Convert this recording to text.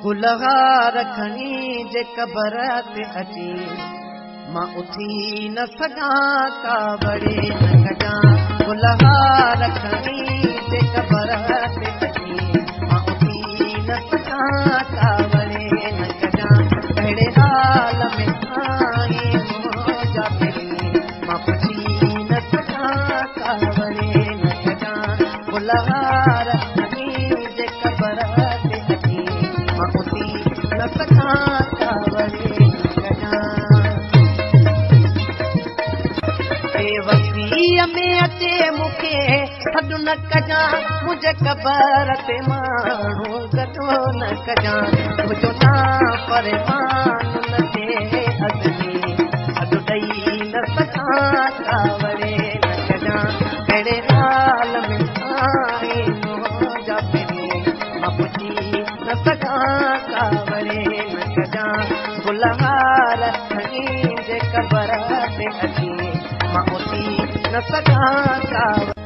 गुलहार खणी जे कबर ते अची मां उथी न सघां कावड़े न कजां। गुलहार खणी जे कबर ते अची मां उथी न सघां कावड़े न कजां। कहिड़े हाल में आई मुंहिंजा पिरीं मां पुछी न सघां कावड़े न कजां। गुलहार खणी जे कबर ते अची मां उथी न सघां कावड़े न कजां। बेवसीअ में अचे मूंखे सॾु न कजां, मुंहिंजे क़बर ते माण्हू गॾो न कजां। मुंहिंजो ना परवान न थिए अज़मी, सॾु ॾेई न सघां कावड़े न कजां। कहिड़े हाल में आहे मुंहिंजा पिरीं मां पुछी न सघां कावड़े न कजां। गुलहार खणी जे क़बर ते अची मां उथी न सघां कावड़े।